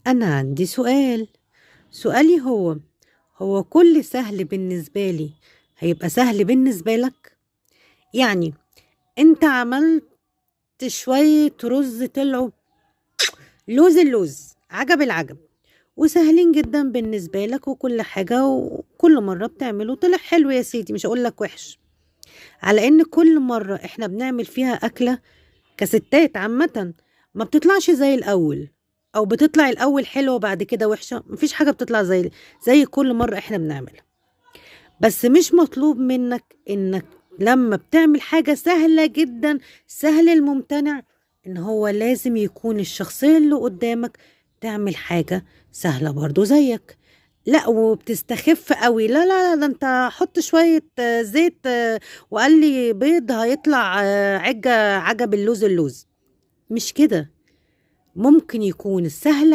أنا عندي سؤال. سؤالي هو كل سهل بالنسبة لي هيبقى سهل بالنسبة لك؟ يعني أنت عملت شوية رز طلعوا لوز اللوز، عجب العجب، وسهلين جدا بالنسبة لك وكل حاجة، وكل مرة بتعمله طلع حلو يا سيدي، مش هقول لك وحش. على إن كل مرة إحنا بنعمل فيها أكلة كستات عامة ما بتطلعش زي الأول، أو بتطلع الأول حلوة وبعد كده وحشة، مفيش حاجة بتطلع زي كل مرة إحنا بنعملها. بس مش مطلوب منك إنك لما بتعمل حاجة سهلة جدا، سهل الممتنع، إن هو لازم يكون الشخصية اللي قدامك تعمل حاجة سهلة برضو زيك. لا وبتستخف قوي، لا لا لا، ده انت حط شوية زيت وقال لي بيض هيطلع عجة عجب اللوز اللوز. مش كده. ممكن يكون السهل